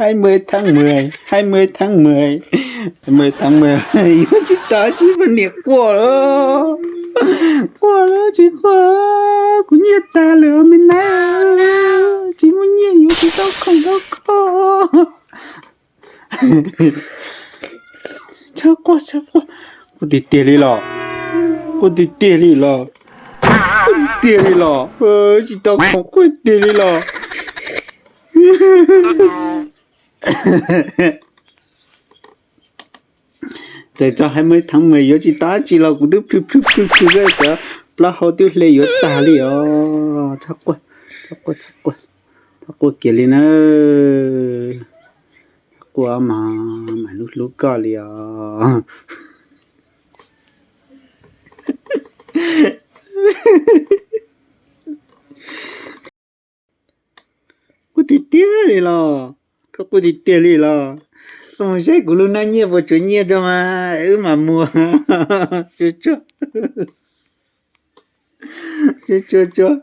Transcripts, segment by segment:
Hai mươi tháng mười, hai mươi tháng mười, hai mươi tháng mười, yuav tsis tau tsis poj niam quaj lawm, quaj lawm tsis quaj, kuv nyiaj tag lawm me nab, tsis muaj nyiaj yuav tsis tau khoom rau koj. Txhob quaj, txhob quaj, quaj tiag tiag li los, quaj tiag tiag li los, quaj tiag tiag li los, tsis tau khoom quaj tiag li los. Txawm txog hai mươi tháng mười yuav tsis tau dab tsi los kuv twb plhws plhws plhws plhws, cov plaub hau twb hle yuav tag li os. Txhob quaj, txhob quaj, txhob quaj, txhob quaj kiag li na. Txhob quaj mas mam hlub hlub koj li os. Quaj tiag tiag li los, koj quaj tiag tiag li los. Koj mus saib kuv lub hnab nyiaj puas tshuav nyiaj tso mas wb mam mus. Tsuag tsuag, tsuag tsuag.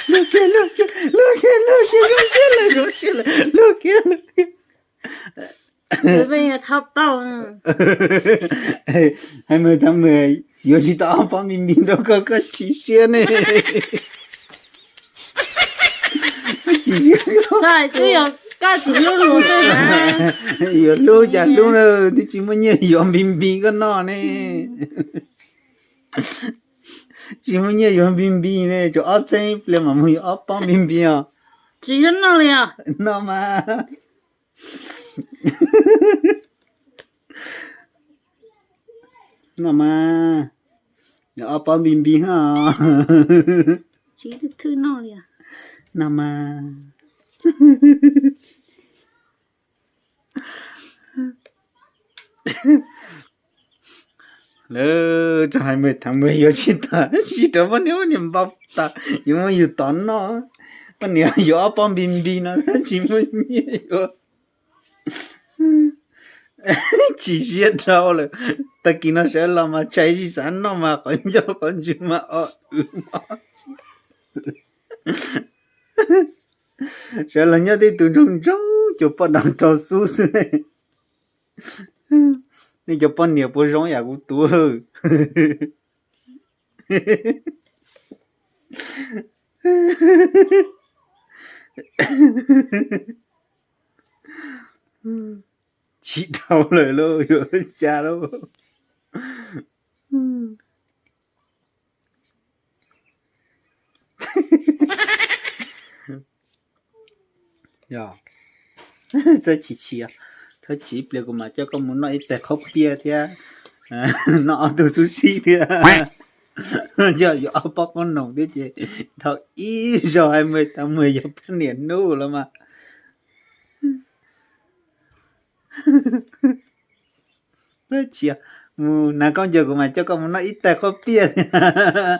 Luag kiag, luag kiag, luag kiag, luag kiag, zoo siab lawm, zoo siab lawm, luag kiag, luag kiag. Hai mươi tháng mười yuav tsis tau ob pob npis npis rau koj, koj chim siab ne. Chim siab, yuav hlub cas hlub na, twb tsis muaj nyiaj yuav npis npis koj noj ne. Tsis muaj nyiaj yuav npis npis ne, tsuas ob txheeb pliag mam mus yuav ob pob npis npis os. Tsis noj li os. Noj mas. Noj mas. Yuav ob pob npis npis os. Noj mas. Lawv txog hai mươi tháng mười yuav tsis tau, tsis rau poj niam, poj niam npau taws, yuav muab yus tom noj. Poj niam yuav ob pob npis npis no tsis muaj nyiaj yuav. Chim siab dhau lawm. Tag kis no sawv los mas tshais tsis xav noj mas qhov ncauj qhov ntswg mas o wb mos txi. Sawv los nyob tej tus ntsoog ntsoog cuag poj dam rau xub xwb. Nej cov poj niam puas zoo yam kuv tus? Chim dhau lawm lauj, yuav cas lauj. Txhob chim chim, txhob chim, ib pliag kuv mam coj koj mus noj ib tais qhaub piaj thiab, noj ob tug xub xib thiab. Yog yuav ob pob qoob noom thiab ces dhau ib zaug hai mươi tháng mười yog poj niam hnub los mas. Txhob chim, mus hnav khaub ncaws kuv mam coj koj mus noj ib tais qhaub piaj thiab,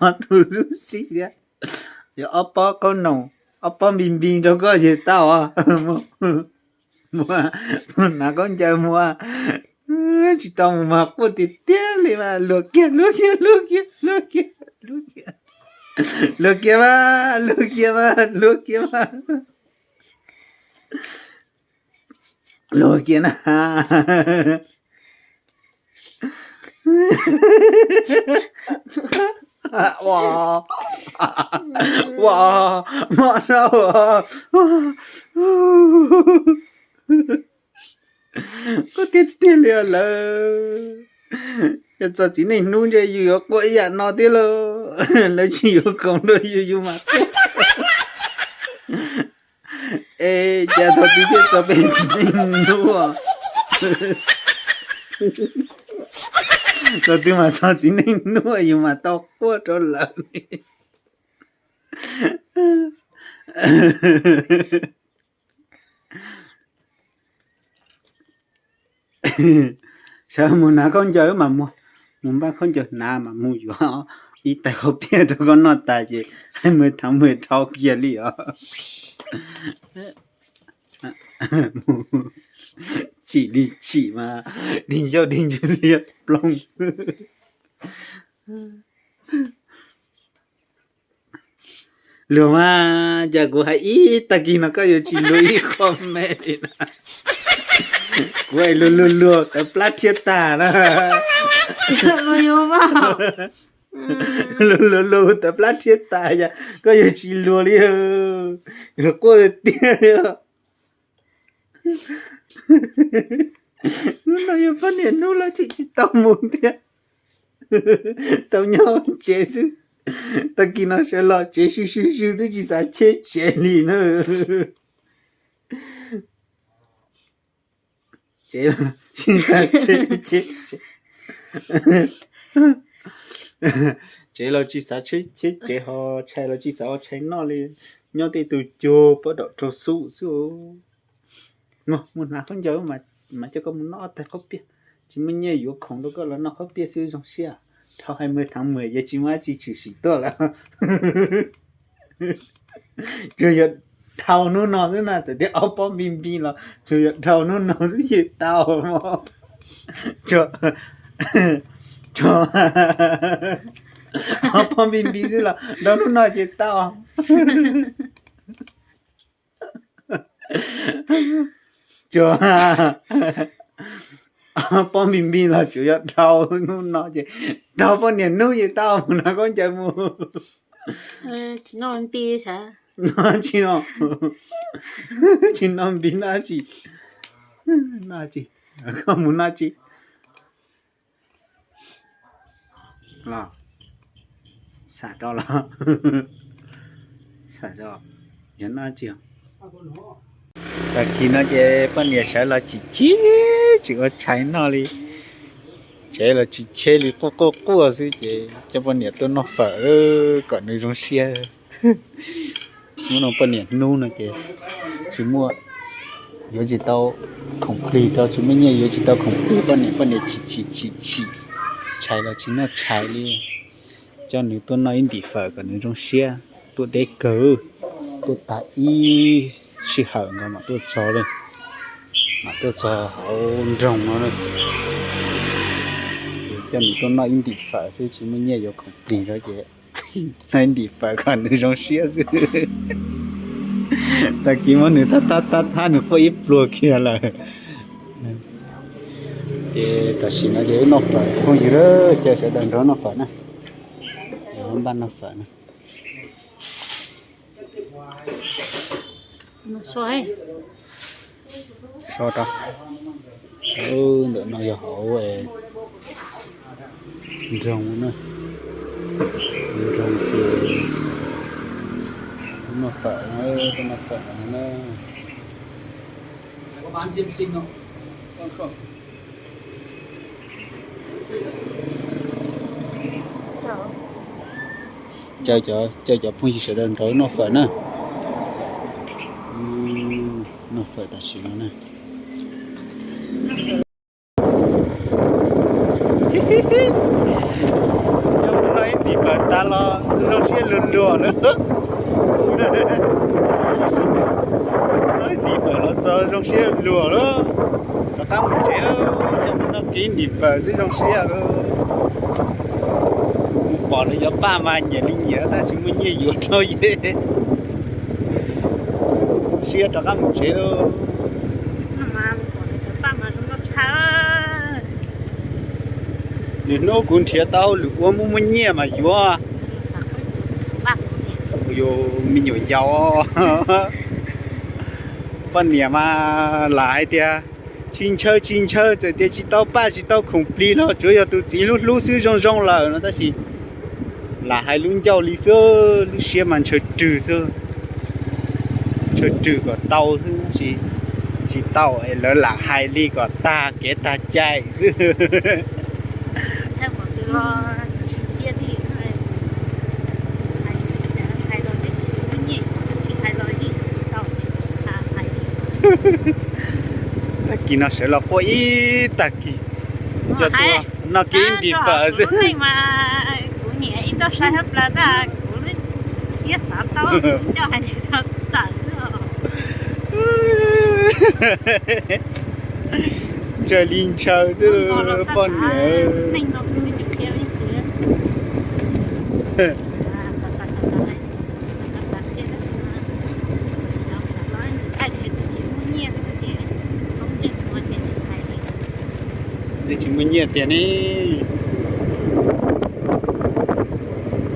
ob tug xub xib thiab, yog ob pob qoob noom, ob pob npis npis rau koj ces tau os. Mus, mus hnav khaub ncaws mus. Tsis tau mus mas quaj tiag tiag li mas, luag kiag, luag kiag, luag kiag, luag kiag, luag kiag, luag kiag mas, luag kiag mas, luag kiag mas, luag kiag na. Ua, ua, mob rau. Quaj tiag tiag li os lawv. Yog txog txiv neej hnub ntshe yus yuav quaj ib yam no thiab lauj. Lawv tsis yuav khoom rau yus, yus mam quaj. Es cas thaum twg thiaj txog peb txiv neej hnub? Thaum twg mas txog txiv neej hnub yus mam tau quaj rau lawv? Sawv mus hnav khaub ncaws mas mus, mus npaj khaub ncaws hnav mas mus yuav ib tais qhaub piaj rau koj noj tas ces hai mươi tháng mười dhau kiag li os. chim li chim mas, dig ncauj dig ntswg liab ploog. Luag mas, cas kuv hais ib tag kis no koj yuav tsis luag ib qho me li na. Kuv hais luag luag luag tawv plab rhiab tag na. Luag luag luag tawv plab rhiab tag, cas koj yuav tsis luag li. Luag quaj tiag li. Hnub no yog poj niam hnub los tseem tsis tau mus thiab, tau nyob tsev xwb. Tag kis no sawv los tsev swm swm swm twb tsis xav cheb tsev li na. Tsev, tsis xav cheb, tsev los tsis xav cheb, tsev ho tshais los tsis xav ua tshais noj li. Nyob tej tug cuag pab dom raug xub xwb. Mus hnav khaub ncaws mas coj koj mus noj ob tag khaub piaj. Tsis muaj nyiaj yuav khoom rau koj los noj khaub piaj xwb zoo siab. Dhau hais mus thav mus yog tsis muaj dab tsi tshwm sim tuaj lawm. Tsuas yog dhau hnub no xwb na, txawm tias ob pob npib npib los tsuas yog dhau hnub no xwb ces tau. Tsuas, tsuas ob pob npib npib xwb los dhau hnub no ces tau. Tsuas ob pob npib npib los tsuas yog dhau hnub no ces dhau poj niam hnub ces tau mus no khaub ncaws mus. Noj tsis no, tsis noj npib noj tsis, noj tsis, koj mus noj tsis. Los, xam rau los, xam rau, yog noj tsis. Tag kis no ces poj niam sawv los chim cheb tsis ua tshais noj li, tsev los tsis cheb li, quaj quaj quaj xwb ces coj poj niam tuaj noj fawm kom nws zoo siab. Hnub no poj niam hnub no ces tsis muaj, yuav tsis tau khoom plig rau, tsis muaj nyiaj yuav tsis tau khoom plig poj niam, poj niam chim chim chim chim, tshais los tsis noj tshais li. Coj nws tuaj noj ib ntim fawm kom nws zoo siab, tuaj deb kawg, tuaj tag ib sij hawm nkaus mam tuaj txog li, mam tuaj txog hauv nroog no. Coj nws tuaj noj ib ntim fawm xwb tsis muaj nyiaj yuav khoom plig rau ces noj ib ntim fawm kom nws zoo siab xwb. Tag kis muab nws thab thab thab thab nws quaj ib pluag kiag lawm. Ces tam sim no ces wb noj fawm phooj ywg, caw sawv daws nrog noj fawm na. Npaj noj fawm na. So rau ntawm no yog hauv nroog na, nroog ces noj fawm, noj fawm na. Caw cov phooj ywg sawv daws nrog noj fawm na. Noj fawm tam sim no na. Noj ib ntim fawm tas los zoo siab luag luag na. Noj ib ntim fawm los txog zoo siab luag lawm. Rov qab mus tsev, coj mus noj kiag ib ntim fawm xwb zoo siab lawm. Mus pom lawv cov paj mas nyiam li nyiam tab sis muaj nyiaj yuav rau yej. Siab rov qab mus tsev lauj. Lwm hnub kuv nrhiav tau hauj lwm ua muaj muaj nyiaj mas yuav. Kuv yog me nyuam yaus. Poj niam mas lam hais tias tsis ntshaw tsis ntshaw, txawm tias tsis tau paj tsis tau khoom plig los tsuav yog tus txiv hlub hlub xwb zoo zoo lawm no tab sis lam hais lub ncauj li xwb, lub siab mas ntshaw rwg xwb. Ntshaw rwg kom tau xwb, tsis tau es lawv lam hais li kom tag kev tag cai xwb. Tag kis no sawv los quaj ib tag kis, coj tuaj noj kiag ib ntim fawm xwb. Tsawg li ntshaw xwb poj niam. Twb tsis muaj nyiaj tiag ne.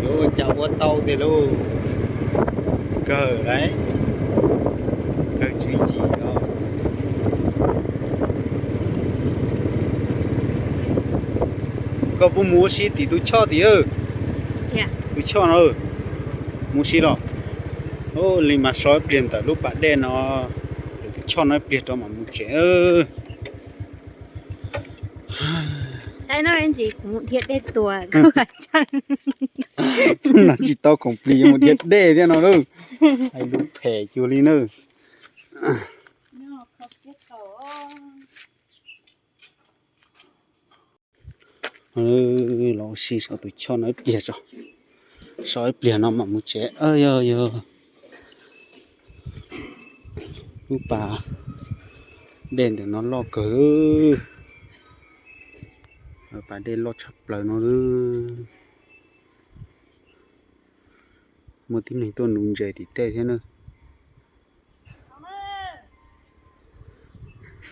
Yuav ua cas ua tau tiag lauj. Kawg lauj, kawg tswv yim os. Koj puas mus ua si tim tus choj tim, tus choj no, mus si los? Li mas so ib pliag ntawm lub pas dej no, tus choj no ib pliag rau mam mus tsev. Saib no ntsis kuv mus dhia dej tuaj. No tsis tau khoom plis yuav mus dhia dej thiab no lauj. Hais lus phem cuag li na. Los ua si so tus choj no ib pliag tso, so ib pliag no mam mus tsev. Yog, yog lub pas dej ntawm no loj kawg. Pas dej loj tshaj plaws no. Muaj tib neeg tuaj nuv ntses tim tej thiab na.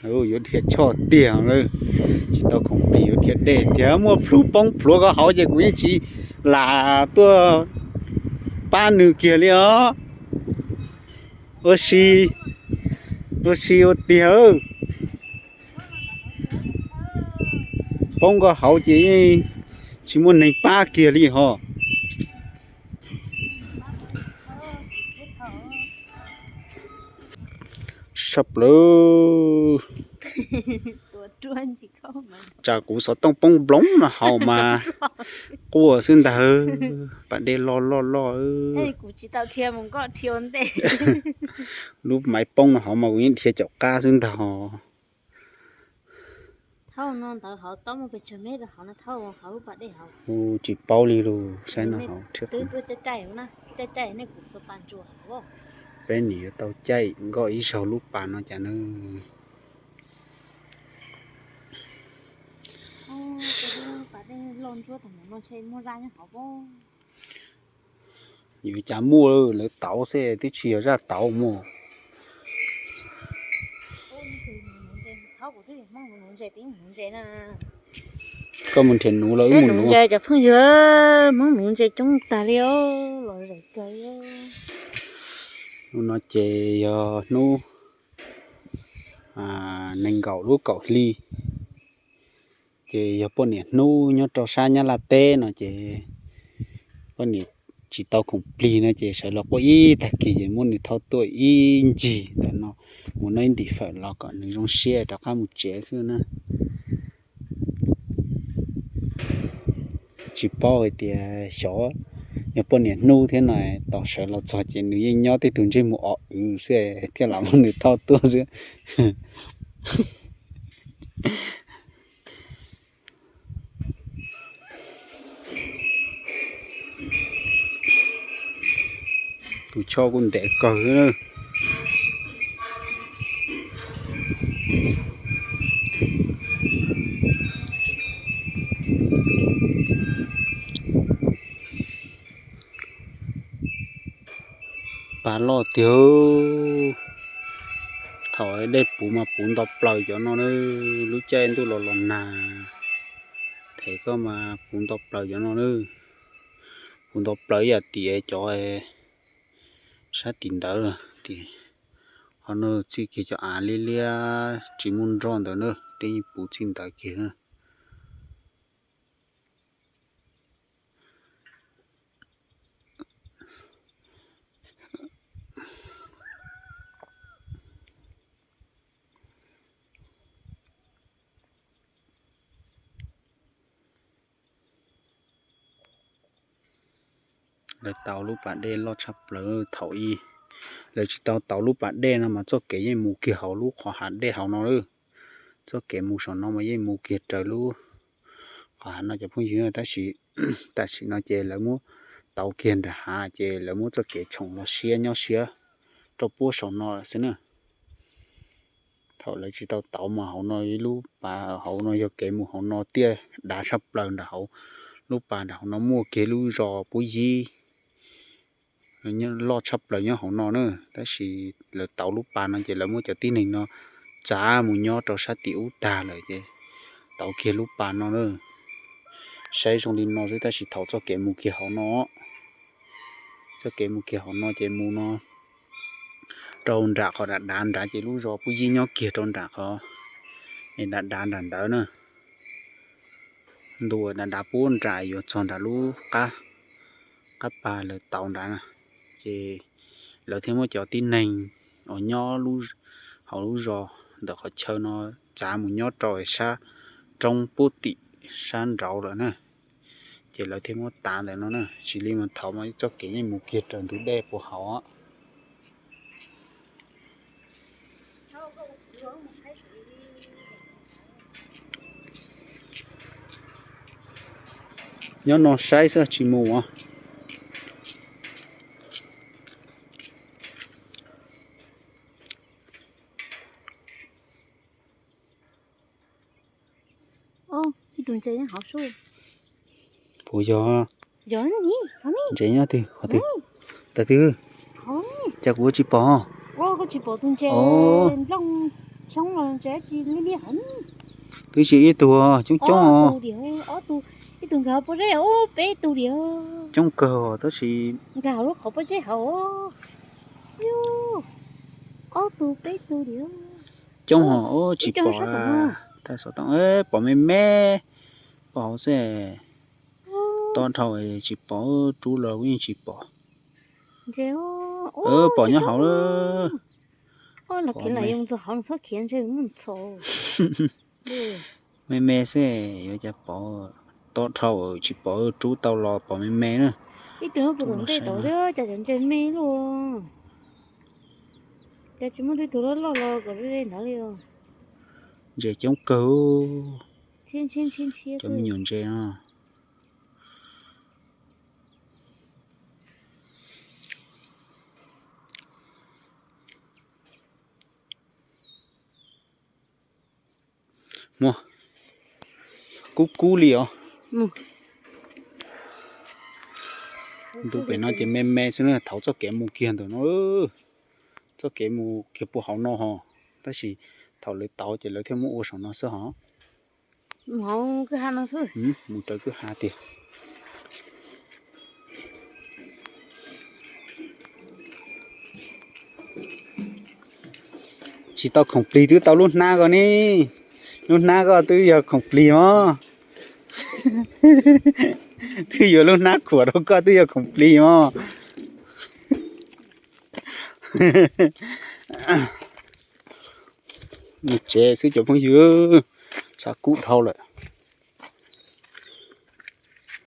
Yuav dhia choj tiag lawm, tsis tau khoom plis yuav dhia dej tiag. Muaj plhu poob pluav ko hauv ces kuv yeej tsis lam tuaj pab nws kiag li os. Ua si, ua si ua tiag. Poob ko hauv ces yeej tsis muaj neeg pab kiag li hos. Sab plaws. Tsam kuv xov tooj poob nploov no hauv mas quaj xwb ntag. Pas dej loj loj loj. Lub maiv poob no hauv mas kuv yeej dhia caum qab xwb ntag os. Tsis paub li lus, saib no hauv thiab. Peb nim yuav tau caij nkoj ib zaug lub pas no cas na. Yuav cas muaj, lawv tauv xwb twb tsis yog zaj tauv mus. Koj mus nrhiav nuv los wb mus nuv. Cov phooj ywg, Hmoob nuv ntses coob tag li os, los zem kawg li. Hnub no ces yog hnub nees nkaum lub kaum hli, ces yog poj niam hnub nyob rau sab Nyab Laj teb no ces poj niam tsis tau khoom plig no ces sawv los quaj ib tag kis ces muab nws thauj tuaj ib ncig ntawm no mus noj ib ntim fawm los kom nws zoo siab rov qab mus tsev xwb na. Tsis paub hais tias xyov yog poj niam hnub thiab no, tos sawv los txog ces nws yeej nyob tej tug ntsej muag o wv xwb thiaj los muab nws thauj tuaj xwb. Tus choj kuj ntev kawg. Pas loj tiag. Thaum dej puv mas puv nto plaws cov no na, lub caij ntuj los los nag, them koj mas puv nto plaws cov no na. Puv nto plaws ib yam tim cov sab tim ntawd, tim qhov no txij kiag cov av liab liab tsis muaj nroj ntawd na, dej yeej puv txij ntawd kiag na. Lawv tau lub pas dej loj tshaj plaws thaum ub. Lawv tsis tau tau lub pas dej no mas txoj kev yeej mus kiag hauv lub qhov hav dej hauv no lawm. Txoj kev mus saum no mas yeej mus kiag raws lub qhov hav no cov phooj ywg, tab sis tam sim no ces lawv muab tau kiag nram hav ces lawv muab txoj kev tshoom los siab nyob siab rau puab saum no lawm xwb na. Lawv tsis tau tauv mas hauv no ib lub pas hauv no yog kev mus hauv no tiaj dav tshaj plaws nram hauv. Lub pas nram hauv no muaj kiag lub zos Pub Yib loj tshaj plaws nyob hauv no na, tab sis lawv tauv lub pas no ces lawv muab cov tib neeg no txav mus nyob rau sab tim ub tag lawm ces tauv kiag lub pas no na. Saib zoo li no xwb tab sis thaum txoj kev mus kiag hauv no, txoj kev mus kiag hauv no ces mus no rau nram qhov dav dav nrad ces lub zos Pub Yib nyob kiag rau nram qhov dav dav nram ntawd na. Ntu dav dav puag nram yuav txog nram lub qab pas lawv tauv nrad na, ces lawv thiaj muab cov tib neeg uas nyob hauv lub zos ntawm qhov chaw no txav mus nyob rau sab roob puag tim sab nraud lawm na. Ces lawv thiaj muab tav ntawm no na, tsis li mas thaum mas txoj kev yeej mus kiag raws ntug dej puag hauv. Nyob no saib xwb tsis mus os. Ib tug ntses hauv sub. Puas yog? Ntses nyob twg qhov twg? Tag twg? Cas kuv tsis pom? Tsis pom tus ntses nplooj xyoob los ntses tsis li li hov. Twb tsis ib tug coob coob os. Ib tug nkag hauv pob zeb, peb tug diam. Coob kawg tab sis nkag hauv lub qhov pob zeb hauv. Ob tug peb tug diam. Coob hos tsis pom. Pom me me, pom hauv xwb. Tob dhau tsis pom, rub los yeej tsis pom. Pom nyob hauv. Me me xwb yuav cas pom, tob dhau tsis pom, rub tau los pom me me na. Ib tug ntej tod thiab cas cov ntses me luaj. Cas tsis muaj twb tug loj loj los kom ze ntawd li os. Ntses coob kawg. Cov me nyuam ntses no. Muaj kub kub li os. Ntu pem no ces me me xwb na, thaum txoj kev mus kiag ntawm no, txoj kev mus kiag puag hauv no hos, tab sis thaum lawv tauv ces lawv thiaj muab ua saum no xwb hos. Mus raws kwj ha tiag. Tsis tau khoom plig twb tau lub hnab ko ne. Lub hnab ko twb yog khoom plig mog. Twb yuav lub hnab khuam rau koj twb yog khoom plig mog. Mus tsev xwb cov phooj ywg, tshav kub dhau lawm.